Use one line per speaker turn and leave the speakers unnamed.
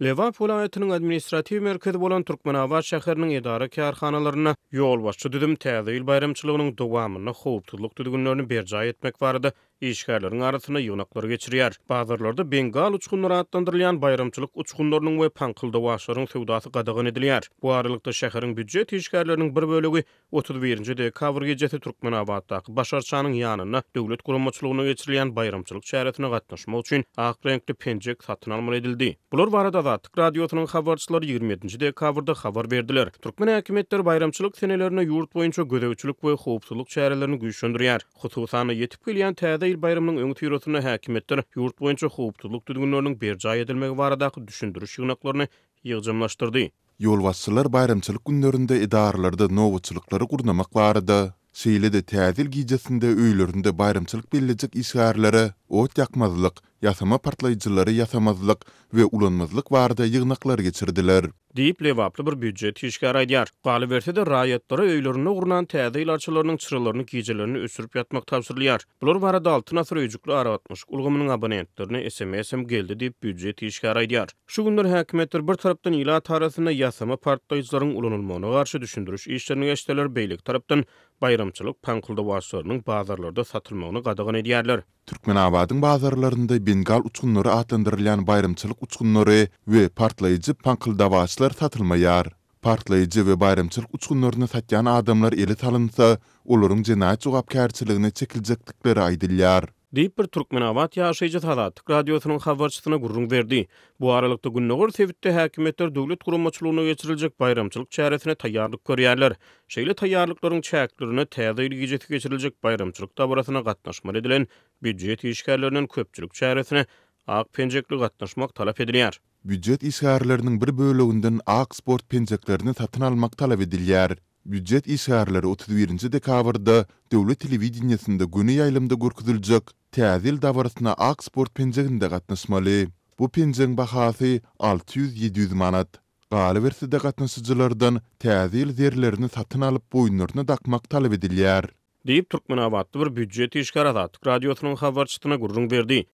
Lebap welaýatynyň administratiw merkezi bolan Türkmenabat şäheriniň edara-kärhanalarynda ýolbaşçy düzüm Täze ýyl baýramçylygynyň dowamynda howpsuzlyk düzgünlerini berjaý etmek barada işgärleriň arasynda ýygnaklary geçirýär. Bazarlarda bengal uçgunlary atlandyrylýan baýramçylyk uçgunlarynyň we paňkyldawaçlaryň söwdasy gadagan edilýär. Bu aralykda, şäheriň býujet işgärleriniň bir bölegi 31 dekabr gijesi Türkmenabatdaky Baş arçanyň ýanynda döwlet guramaçylygynda geçirilýän baýramçylyk çäresine gatnaşmak üçin ak reňkli penjek satyn almaly edildi. Bular barada Azatlyk Radiosynyň habarçylary 27 dekabrda habar berdiler. Türkmen häkimiýetleri baýramçylyk senelerinde ýurt boýunça gözegçilik we howpsuzlyk çärelerini güýçlendirýär. Hususan-da, ýetip gelýän Täze ýyl baýramynyň öňüsyrasynda häkimiýetler ýurt boýunça howpsuzlyk düzgünleriniň berjaý edilmegi baradaky düşündiriş ýygnaklaryny ýygjamlaşdyrdy.
Ýolbaşçylar baýramçylyk günlerinde edaralarda nobatçylyklary gurnamak barada, şeýle-de Täze ýyl gijesinde öýlerinde baýramçylyk bellejek işgärlere ot ýakmazlyk, ýasama partlaýjylary ýasamazlyk we ulanmazlyk barada ýygnaklar geçirdiler.
Diýip, lebaply bir býujet işgäri aýdýar. Galyberse-de, raýatlara öýlerinde gurnan Täze ýyl arçalarynyň çyralaryny gijelerini öçürip ýatmak tabşyrylýar. Bular barada Altyn asyr öýjükli aragatnaşyk ulgamynyň abonentlerine sms hem geldi diýip, býujet işgäri aýdýar. Şu günler häkimiýetler bir tarapdan ilat arasynda ýasama partlaýjylaryň ulanylmagyna garşy düşündiriş işlerini geçseler, beýleki tarapdan baýramçylyk paňkyldawaçlarynyň bazarlarda satylmagyny gadagan edýärler.
Türkmenabadyň bazarlarynda bengal uçgunlary atlandyrylýan baýramçylyk uçgunlary we partlaýjy paňkyldawaçlar satylmaýar. Partlaýjy we baýramçylyk uçgunlaryny satýan adamlar ele salynsa, olaryň jenaýat jogapkärçiligine çekiljekdikleri aýdylýar.
Diýip, bir türkmenabat ýaşaýjysy Azatlyk Radiosynyň habarçysyna gürrüň berdi. Bu aralykda, gündogar sebitde häkimiýetler döwlet guramaçylygynda geçiriljek baýramçylyk çäresine taýýarlyk görýärler. Şeýle taýýarlyklaryň çäklerinde Täze ýyl gijesi geçiriljek baýramçylyk dabarasyna gatnaşmaly edilen býujet işgärlerinden köpçülik çäresine ak penjekli gatnaşmak talap edilýär.
Býujet işgärleriniň bir böleginden ak sport penjeklerini satyn almak talap edilýär. Býujet işgärleri 31 dekabrda döwlet telewideniýesinde göni ýaýlymda görkeziljek Täze ýyl dabarasyna ak sport penjeginde gatnaşmaly. Bu penjegiň bahasy 600-700 manat. Galyberse-de gatnaşyjylardan Täze ýyl zerlerini satyn alyp boýunlaryna dakmak talap edilýär.
Diýip, türkmenabatly bir býujet işgäri Azatlyk Radiosynyň habarçysyna gürrüň berdi.